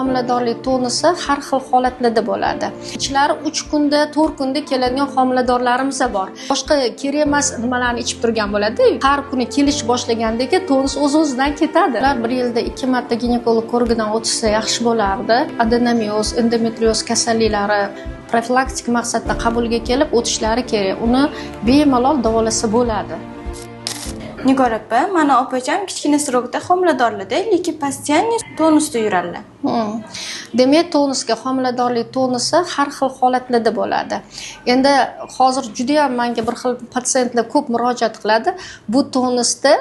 Homiladorlik tonusi har xil holatlarda bo'ladi. Ichlari 3 kunda, 4 kunda keladigan homiladorlarimiz bor. Boshqa kerak emas nimalarni ichib turgan bo'ladi. Har kuni kelish boshlagandan keyin tonus o'z-o'zidan ketadi. Ular bir yilda 2 marta ginekolog ko'rigidan o'tishsa yaxshi bo'lardi. Adenomioz, endometrioz kasalliklari profilaktik maqsadda qabulga kelib o'tishlari kerak. Uni bemalol davolasa bo'ladi. Nigor opa, mani opacham kichkina срок da homiladorlarda, lekin постоянно tonusda yuradilar. Demak, tonusga homiladorlik tonusi har xil holatlarda bo'ladi. Endi hozir juda ham menga bir xil patsientlar ko'p murojaat qiladi. Bu tonusda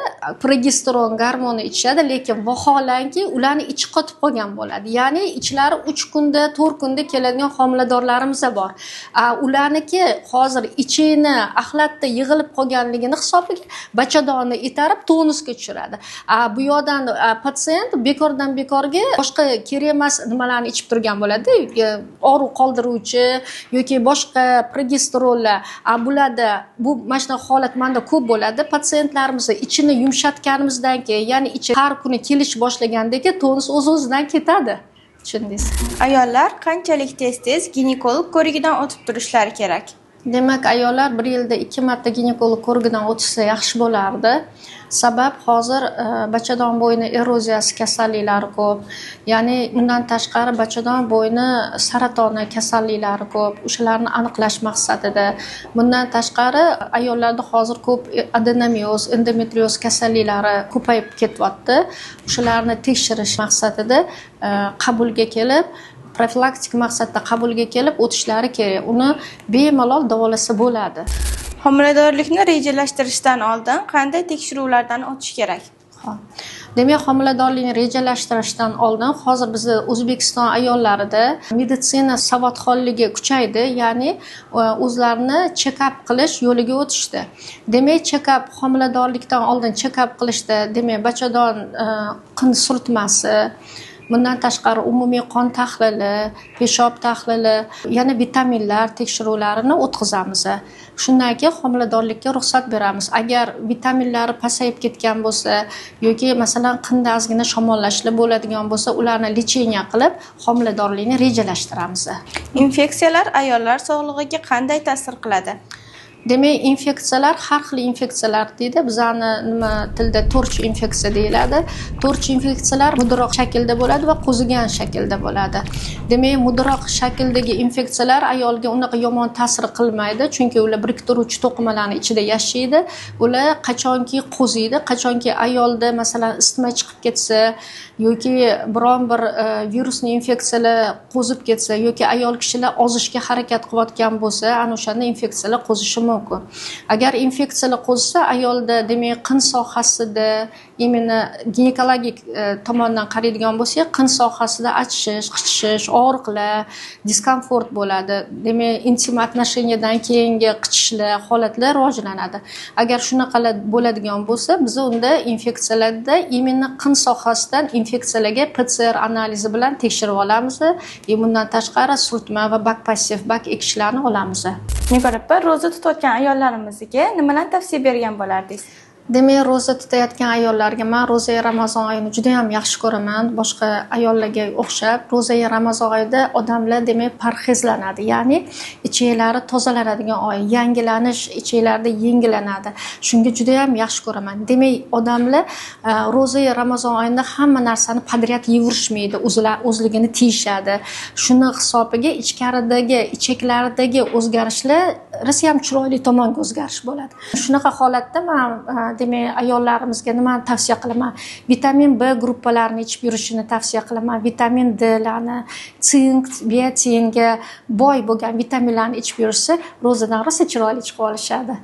progesteron gormoni ichishadi, lekin vaholanki ularni ichi qotib qolgan bo'ladi. Ya'ni ichlari 3 kunda, 4 kunda keladigan homiladorlarimiz bor. Ularniki hozir ichini axlatda yig'ilib qolganligini hisobiga bachadonni itarib tonusga tushiradi. Bu yoqdan patsient bekordan bekorga boshqa kerak emas nimalarni ichib turgan bo'ladi, og'riq qoldiruvchi yoki boshqa progesteronlar. Bularda bu mana shunaqa holat menda ko'p bo'ladi. Patsientlarimizni ichini yumshatganimizdan keyin, ya'ni ichi har kuni kelish boshlagandan keyin tonus o'z-o'zidan ketadi. Tushundingiz? Ayollar qanchalik tez-tez ginekolog ko'rigidan o'tib turishlari kerak? Demak, ayollar bir yilda 2 marta ginekolog ko'rigidan o'tishsa yaxshi bo'lardi. Sabab hozir bachadon bo'yni eroziyasi kasalliklari ko'p. Ya'ni undan tashqari bachadon bo'yni saratoni kasalliklari ko'p. O'shalarni aniqlash maqsadida. Bundan tashqari ayollarda hozir ko'p adenomioz, endometrioz kasalliklari ko'payib ketyapti. O'shalarni tekshirish maqsadida qabulga kelib profilaktik maqsadda qabulga kelib o'tishlari kerak. Uni bemalol davolasa bo'ladi. Homiladorlikni rejalashtirishdan oldin qanday tekshiruvlardan o'tish kerak? Xo'p. Demak, homiladorlikni rejalashtirishdan oldin hozir bizni O'zbekiston ayollarida meditsina savodxonligi kuchaydi, ya'ni o'zlarini check-up qilish yo'liga o'tishdi. Demak, check-up homiladorlikdan oldin check-up qilishda, demak, bachadon qin surtmasi, bundan tashqari umumiy qon tahlili, peshob tahlili, yana vitaminlar tekshiruvlarini o'tkazamiz. Shundan keyin homiladorlikka ruxsat beramiz. Agar vitaminlari pasayib ketgan bo'lsa yoki masalan qinda ozgina shamollashlar bo'ladigan bo'lsa, ularni лечение qilib homiladorlikni rejalashtiramiz. Infeksiyalar ayollar sog'lig'iga qanday ta'sir qiladi? Demak, infeksiyalar har xil infeksiyalar deydi. Bizani nima tilda TORCH infeksiya deyiladi. TORCH infeksiyalar mudroq shaklda bo'ladi va qo'zigan shaklda bo'ladi. Demak, mudroq shakldagi infeksiyalar ayolga unaqa yomon ta'sir qilmaydi, chunki ular biriktiruvchi to'qimalarning ichida yashaydi. Ular qachonki qo'ziydi, qachonki ayolda masalan isitma chiqib ketsa yoki biron bir virusli infeksiyalar qo'zib ketsa yoki ayol kishilar ozishga harakat qilayotgan bo'lsa, ana o'shanda infeksiyalar qo'zishi mumkin. Agar infeksiyalar qo'zsa, ayolda demak qin sohasida, именно ginekologik tomondan qaraydigan bo'lsak, qin sohasida achishish, qichishish, og'riqlar, diskomfort bo'ladi. Demak, intim отношения dan keyingi qichishlar, holatlar rivojlanadi. Agar shunaqalar bo'ladigan bo'lsa, biz unda infeksiyalarda именно qin sohasidan infeksiyalarga PCR analizi bilan tekshirib olamiz. Bundan tashqari surtma va бакпосев, bak ekishlarni olamiz. Nigor opa, ro'za tutayotgan ayollarimizga nimalarni tavsiya bergan bo'lardingiz? Demak, ro'za tutayotgan ayollarga man ro'za Ramazon oyini juda ham yaxshi ko'raman. Boshqa ayollarga o'xshab, ro'za Ramazon oyida odamlar demak parhezlanadi, ya'ni ichaklari tozalanadigan oy, yangilanish ichaklarda yengillanadi. Shunga juda ham yaxshi ko'raman. Demak, odamlar ro'za Ramazon oyida hamma narsani подряд yeverishmaydi, o'zligini tiyishadi. Shuni hisobiga ichkaridagi, ichaklardagi o'zgarishlar rosa ham chiroyli tomonga o'zgarish bo'ladi. Shunaqa holatda man demak ayollarimizga nimani tavsiya qilaman? Vitamin B gruppalarini ichib yurishini tavsiya qilaman. Vitamin D'larni, sink, biotinga boy bo'lgan vitaminlarni ichib yurishsa, ro'zadan rosa chiroyli chiqib olishadi.